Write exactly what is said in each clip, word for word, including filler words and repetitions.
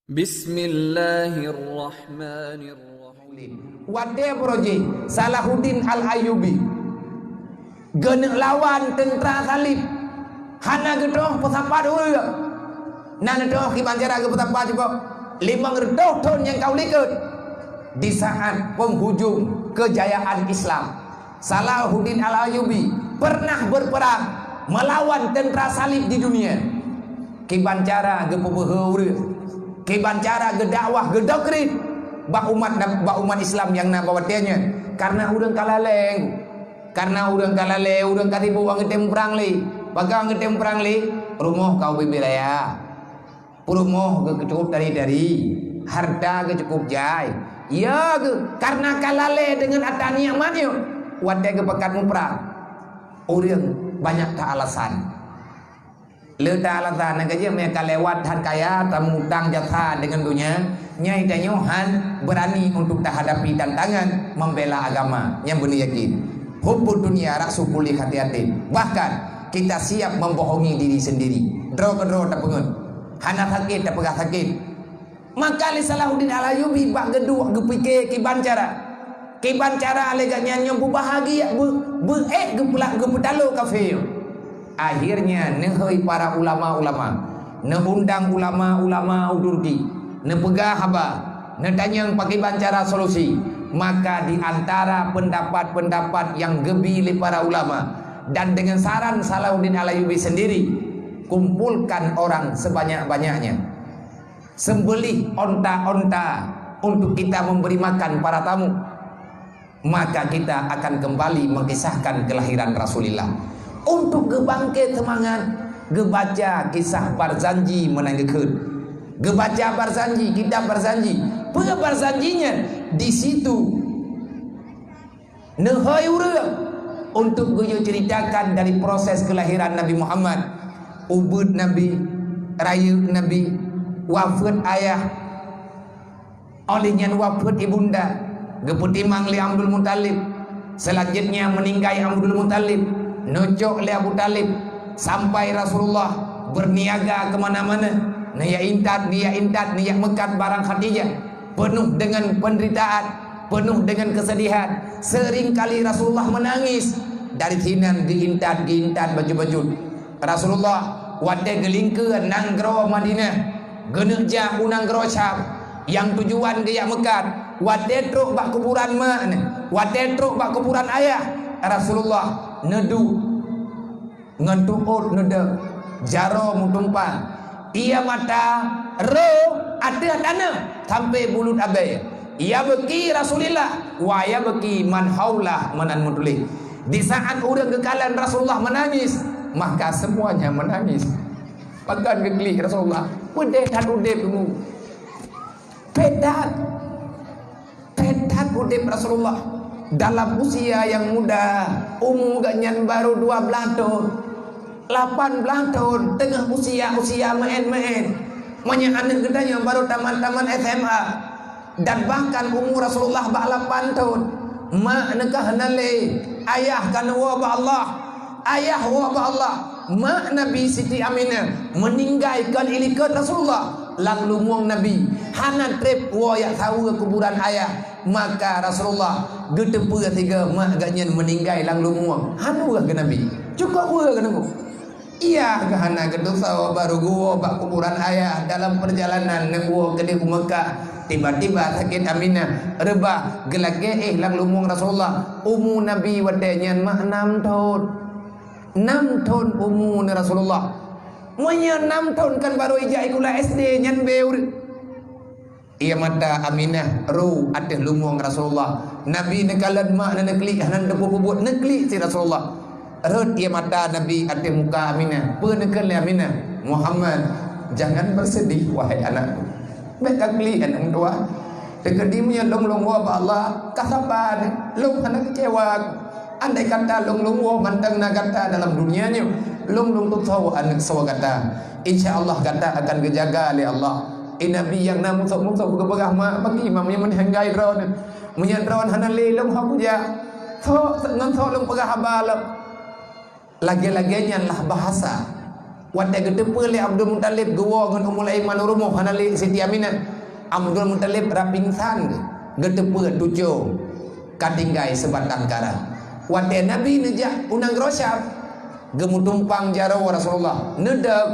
Bismillahirrahmanirrahim. Watée projek Salahuddin Al-Ayyubi geuneuk lawan teuntra salib, hana geutroh peusapat ureuëng. Na neutroh kiban cara geupeusapat cukôp limong reutôh thon nyang ka u likot. Di saat penghujung kejayaan Islam, Salahuddin Al-Ayyubi pernah berperang melawan teuntra salib di dunia. Kiban cara geupeubeuhe ureuëng, kiban cara geudakwah, geudoktrin bak umat, bak umat Islam nyang na bak watée nyan. Karena ureuëng ka lalée, karena ureuëng ka lalée, ureuëng ka sibuk ngon tém prang lé. Pakon ngon tém prang lé? Rumoh ka ubé-bé raya. Peurumoh geuh cukup tari-tari, harta geuh cukup jai. Ya geuh, karena ka lalée deungon ata nikmat nyoe, watée geupakat muprang, ureuëng banyak that alasan. Le that alasan, nyang keujeuet meunyo ka lewat that kaya, tamutang jasa deungon donya, nyai tanyoe han beurani untuk tahadapi tantangan membela agama. Nyang beuna yakin, hubbud dunya ra'su kulli khati'atin. Bahkan, kita siap membohongi diri sendiri. Droe keudroe tapeungeut. Hana sakét tapeugah sakét. Maka lé Salahuddin Al-Ayyubi bak geuduek geupike kiban cara. Kiban cara lé gobnyan nyoe beubahagia, beu-, beuék geupeula-, geupeutalo kafé nyoe. Akhirnya neuhôi para ulama-ulama, neuundang ulama-ulama u Turki, neupeugah haba, neutanyong pakriban cara solusi. Maka di antara pendapat-pendapat yang geubi lé para ulama dan dengan saran Salahuddin Al-Ayyubi sendiri, kumpulkan orang sebanyak-banyaknya. Sembelih onta-onta untuk kita memberi makan para tamu. Maka kita akan kembali mengkisahkan kelahiran Rasulullah. Untuk geubangkét seumangat, geubaca kisah Barzanji meunan geukheun. Geubaca Barzanji, kitab Barzanji. Peue Barzanji nyan? Di situ neuhôi ureuëng untuk geuyue ceritakan dari proses kelahiran Nabi Muhammad, ubeuet Nabi, rayeuk Nabi, wafeuet ayah, óh lheueh nyan wafeuet ibunda, geupeutimang lé Abdul Muthalib, seulanjutnya meuninggai Abdul Muthalib, neucok lé Abu Thalib, sampai Rasulullah beurniaga keu mana-mana, neujak intat, neujak intat, neujak meukat barang Khadijah. Peunoh deungon peunderitaan, peunoh deungon keusedihan. Seuring kali Rasulullah meunangis. Dari sinan geuintat, geuintat bacut-bacut. Rasulullah watée geulingkeue nanggroe Madinah, geuneuk jak u nanggroe Syam, nyang tujuan geujak meukat. Watée trok bak kuburan mak nyan, watée trok bak kuburan ayah, Rasulullah neuduek ngon tuôt neudeuek, jaroe meutumpah, ie mata roh ateueh taneuk sampoe buleuen abée. Ya beuki Rasulillah, wa ya beuki man haulah meunan meutuléh. Di saat ureuëng geukalon Rasulullah meunangis, maka semuanya menangis. Pakon geuklik Rasulullah, peudeh that udeb teungku. Pét that. Pét that udeb Rasulullah. Dalam usia yang muda, umu geuh nyan baru dua blaih thon, lapan blaih thon, teungoh usia-usia meuén-meuén. Meunyoe aneuëk geutanyoe baru tamat-tamat S M A, dan bahkan umu Rasulullah bak lapan thon, mak neuka hana lé, ayah ka neuwoe bak Allah. Ayah woe bak Allah, mak Nabi Siti Aminah meuninggai kon ilikot Rasulullah lam lumueng Nabi, hana treb woe jak saweue kuburan ayah. Maka Rasulullah geuteupeue sigoe mak geuh nyan meuninggai lam lumueng, han weueh keu Nabi. Cukôp weueh keu Nabi. Iya geuh hana geutusoe baru geuwoe bak kuburan ayah dalam peurjalanan neuwoe keudeh u Meukah. Tiba-tiba sakét Aminah reubah, geulakée éh lam lumueng Rasulullah. Umu Nabi watée nyan mak nam thon. Nam thon umu Rasulullah. Meunyoe nam thon kan baru ijak sikula S D nyan beu. Ie mata Aminah ru ateueh lumueng Rasulullah. Nabi neukalon mak na neuklik hana neuteupeue peubuet, neuklik cit Rasulullah. Rhot ie mata Nabi ateueh muka Aminah. Peue neukheun lé Aminah? "Muhammad, jangan bersedih, wahai anakku." Bék ka klik aneuk meutuwah. Teukeudi meunyoe lôn-lôn woe bak Allah, ka saba deh, lôn hana keucewa. Andai kata lôn-lôn woe mantong na gata dalam dunia nyoe, lôn-lôn tutoe aneuk soe gata. Insya Allah gata akan geujaga lé Allah. Eh, Nabi nyang na musoh-musoh geupeugah mak bagi imam nyang meuninggai droeneuh. Meunyoe droeneuh hana lé lôn hok kujak. Sok ngon sok lôn peugah haba lom. Lagée-lagée nyan lah bahasa. Watée geuteupeue lé Abdul Muthalib geuwoe ngon Ummul Aiman u rumoh hana lé Siti Aminah, Abdul Muthalib rab pingsan, geuteupeue tucôh ka tinggai sibatang kara. Watée Nabi neujak u nanggroe Syam, geumeutumpang jaroe Rasulullah, neudong.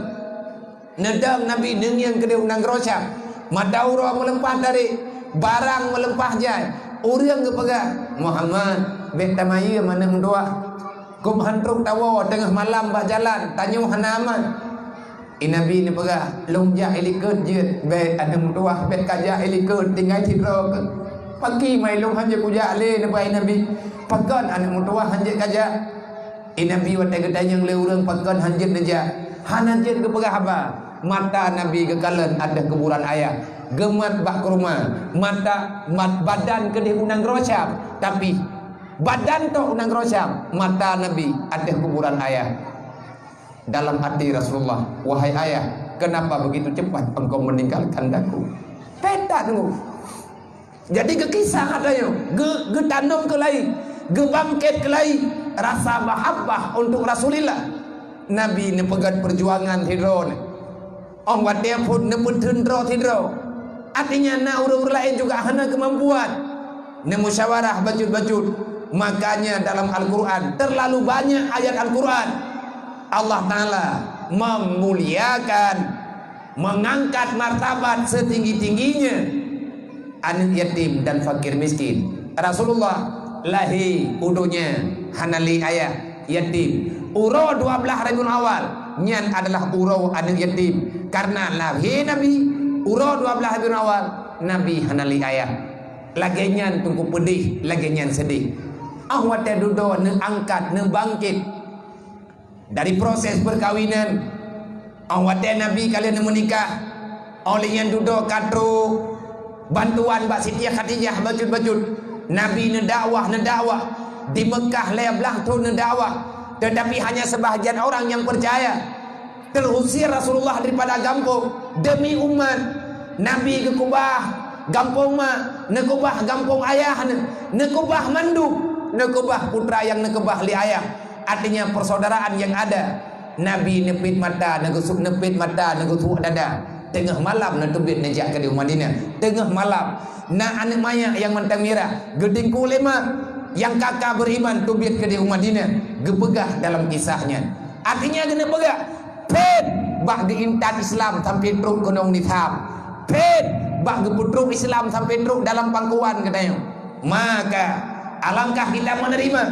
Neudong Nabi neungieng keudeh u nanggroe Syam. Mata uroe meuleumpah tarék, barang meuleumpah jai. Ureuëng geupeugah, "Muhammad, bék tamayeuem aneuëk meutuwah. Keubeuen trok tawoe teungoh malam bak jalan, tanyoe hana aman." I Nabi neupeugah, "Lôn jak i likot jeuet, bék aneuëk meutuwah, bék kajak i likot, tinggai sidroe keuh." "Pakri mai lôn hana kujak lé," neupeugah i Nabi. "Pakon aneuëk meutuwah hana kajak?" I Nabi watée geutanyong lé ureuëng pakon hana jeuet neujak, hana jeuet geupeugah haba. Mata Nabi geukalon ateueh kuburan ayah, geumat bak keurumoh, mata mat badan keudeh u nanggroe Syam, tapi badan tok u nanggroe Syam, mata Nabi ateueh kuburan ayah. Dalam hati Rasulullah, "Wahai ayah, kenapa begitu cepat engkau meninggalkan aku?" Peta tu. Jadi geukisah ata nyoe, geu-, geutanom keulai, geubangket keulai rasa mahabbah untuk Rasulillah. Nabi neupeugét peujuangan sidroe nyoe. Óh watée phon neupeutheun droe sidroe. Artinya na ureuëng-ureuëng laén juga hana keumampuan. Neumusyawarah bacut-bacut. Makanya dalam Al-Quran terlalu banyak ayat Al-Quran. Allah Ta'ala memuliakan, mengangkat martabat setinggi-tingginya aneuëk yatim dan fakir miskin. Rasulullah lahé u donya hana lé ayah, yatim. Uroe dua blaih Rabiul Awal nyan adalah uroe aneuëk yatim. Karena lahé Nabi uroe dua blaih Rabiul Awal, Nabi hana lé ayah. Lagée nyan teungku peudeh, lagée nyan seudeh. Óh watée dudoe neuangkat, neubangkét. Dari proses perkawinan, óh watée Nabi ka lheueh neumeunikah, óh lheueh nyan dudoe ka trok bantuan bak Siti Khadijah bacut-bacut. Nabi neudakwah, neudakwah, di Meukah lhée blaih thon neudakwah, tetapi hanya sebahagian orang yang percaya. Terusir Rasulullah daripada gampông demi umat. Nabi geukeubah gampông mak, neukeubah gampông ayah, neu-, neukeubah mandum, neukeubah putra nyang neukeubah lé ayah. Artinya persaudaraan yang ada. Nabi neupit mata, neugeusu-, neupit mata, neugeusuek dada. Teungoh malam neuteubiet neujak keudeh u Madinah. Teungoh malam, na aneuëk manyak nyang mantong mirah, geutingku lé mak, nyang ka-ka beriman teubiet keudeh u Madinah, geupeugah dalam kisah nyan. Artinya geuneuk peugah, phét bak geuintat Islam sampai trok keunong nisab. Phét bak geupeutrok Islam sampai trok dalam pangkuan geutanyoe. Maka, alangkah kita menerima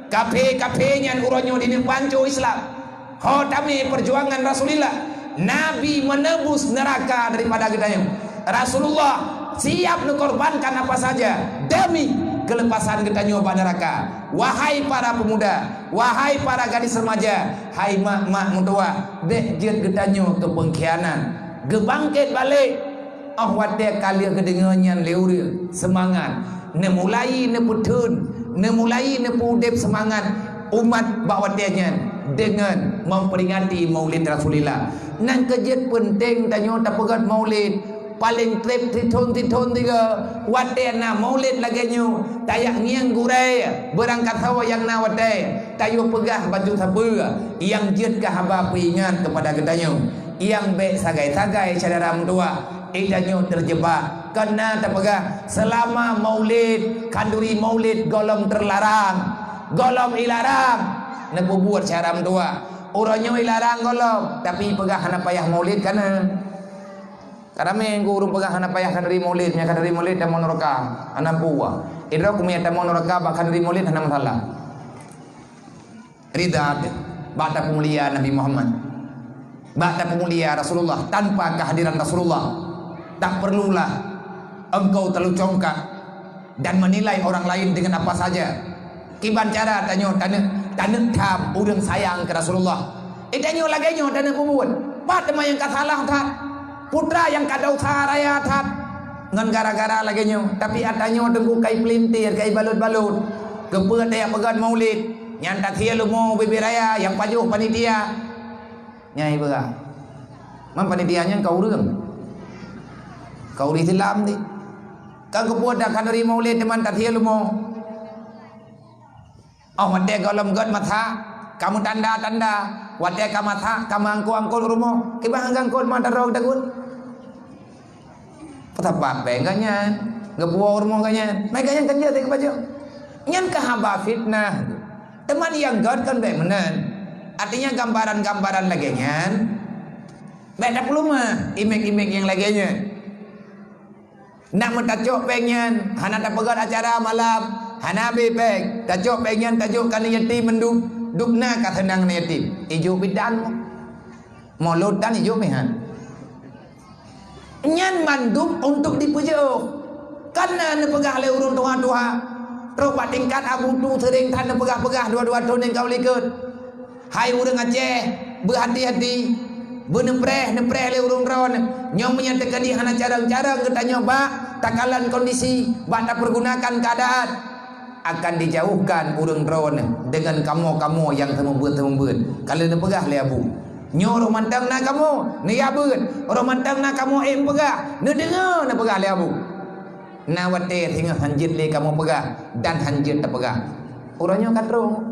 kafé-kafé nyan uroe nyoe di neuk panco Islam. Ho tamé perjuangan Rasulullah, Nabi menebus neraka daripada geutanyoe. Rasulullah siap mengorbankan apa saja demi kelepasan geutanyoe bak neraka. Wahai para pemuda, wahai para gadis remaja, hai mak-mak meutuwah, bék jeuet geutanyoe keu pengkhianat. Geubangkét balek. Óh watée ka lheueh geudeungoe nyan lé ureuëng, seumangat. Neumulai neupeutheun, neumulai neupeuudeb seumangat umat bak watée nyan deungon memperingati Maulid Rasulillah. Nyan keuh jeuet peunteng tanyoe tapeugét Maulid. Paleng treb sithon-sithon tiga, watée na Maulid lagée nyoe, tajak ngieng gurée, beurangkasoe nyang na watée, tayue peugah bacut sapeue nyang jeuet keu haba peuingat keupada geutanyoe. Nyang bék sagai-sagai syedara meutuwah, geutanyoe teujeubak. Kon na tapeugah, seulama Maulid, khanduri Maulid gohlom teularang, gohlom ilarang neupeubuet syedara meutuwah. Uroe nyoe ilarang gohlom, tapi peugah hana payah Maulid ka na. Ka ramé ureuëng peugah hana payah khanduri Maulid, nyang khanduri Maulid tamong nuraka, hana peue. Idroe keumiet tamong nuraka bak khanduri Maulid hana masalah. Rida teuh bak tapeumulia Nabi Muhammad, bak tapeumulia Rasulullah. Tanpa kehadiran Rasulullah, tak perlulah engkau terlalu congkak dan menilai orang lain dengan apa saja. Kiban cara tanyoe taneuk, taneuk tham ureuëng sayang keu Rasulullah. Eh, tanyoe lagée nyoe taneuk peubuet. Pat teuma nyang ka salah that, putra nyang ka desya raya that. Ngon gara-gara lagée nyoe, tapi ata nyoe teungku kai pelintir, kai balot-balot. Keupeue tajak peugét Maulid, nyan tathie leumo ubit-ubit raya nyang pajoh panitia. Nyang ipeugah, man panitia nyan ka ureuëng, ka ureuëng Islam di. Ka keupeue dak khanduri Maulid teuma tathie leumo. Óh watée gohlom gét masa, ka meutanda-tanda. Watée ka masak, ka meuangkot-angkot rumoh, kiban gangkot mata rong dagun. Peutapa péng geuh nyan, geupuwoe rumoh geuh nyan. Maka nyan kan jeuet keubajok. Nyan ka haba fitnah. Teuma nyang gét kan bék meunan. Artinya gambaran-gambaran lagée nyan bék tapeuleumah, imeuk-imeuk nyang lagée nyan. Nak meutacok péng nyan, hana tapeugét acara malam, hana abéh péng. Tacok péng nyan tajok keu aneuk yatim mandum, dubna ka seunang aneuk yatim. Ijok bidan. Mulod tan ijok mihan. Nyan mandum untuk dipeujeuôh. Kana neupeugah lé ureuëng tuha-tuha, trok bak tingkat abu tu seuring that neupeugah-peugah dua-dua thon nyang ka u likot. Hai ureuëng Aceh, beuhati-hati, beuneupreh-neupreh lé ureuëng droe. Nyoe meunyoe teukeudi hana carông-carông geutanyoe bak takalon kondisi, bak tapeurgunakan keuadaan, akan dijauhkan ureuëng droe deungon kamoe-kamoe nyang seumeubeuet-seumeubeuet. Ka lheueh neupeugah lé abu, nyoe roh mantong na kamoe neujak beuet, roh mantong na kamoe ék peugah, neudeungoe neupeugah lé abu. Na watée singoh hanjeuet lé kamoe peugah dan hanjeuet tapeugah. Uroe nyoe ka trok.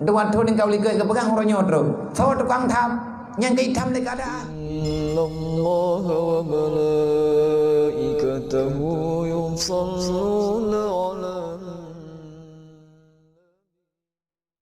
Dua thon nyang ka u likot geupeugah uroe nyoe trok. Soe tukang tham? Nyang ka itam lé keuadaan. إن الله وملائكته يصلون